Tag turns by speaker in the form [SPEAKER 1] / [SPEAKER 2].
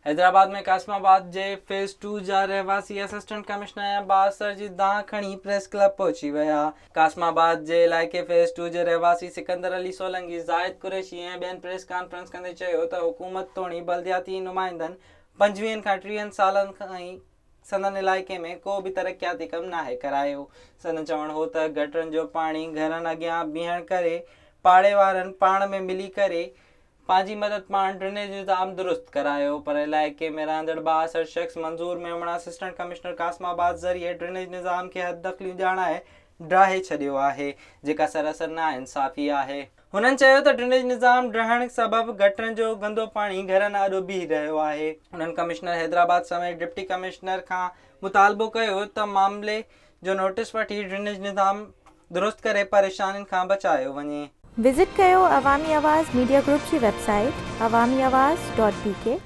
[SPEAKER 1] حيدرآباد ۾ قاسم آباد جي phase two جا رهواسي اسسٽنٽ ڪمشنر ۽ بااثر جي دانهن کڻي پريس ڪلب پهچي ويا. قاسم آباد جي علائقي فيز ٽو جي رهواسي سڪندر علي سولنگي، زاهد قريشي ۽ ٻين پريس ڪانفرنس ڪندي چيو ته حڪومت توڻي بلدياتي نمائندن پنجويهن کان ٽيهن سالن کان سندن علائقي ۾ ڪو به ترقياتي ڪم ناهي ڪرايو. سندن چوڻ هو ته گٽرن جو پاڻي گهرن اڳيان بيهڻ ڪري پاڙي وارن پاڻ ۾ ملي ڪري پنهنجي مدد پاڻ ڊرينيج نظام درست ڪرايو پر علائقي ۾ رهندڙ بااثر شخص Manzoor Memon assistant commissioner Qasimabad ذريعي ڊرينيج نظام کي حددخليون ڄاڻائي ڊاهي ڇڏيو آهي جيڪا سراسر ناانصافي آهي. هنن چيو ته ڊرينيج نظام ڊهڻ سبب گٽرن جو گندو پاڻي گهرن آڏو بيهي رهيو آهي. هنن ڪمشنر حيدرآباد سميت ڊپٽي ڪمشنر کان مطالبو ڪيو ته معاملي جو نوٽيس وٺي ڊرينيج نظام درست ڪري پريشانين کان بچايو وڃي.
[SPEAKER 2] وزٽ ڪيو عوامي آواز ميڊيا گروپ جي website Awami Awaz dot B K.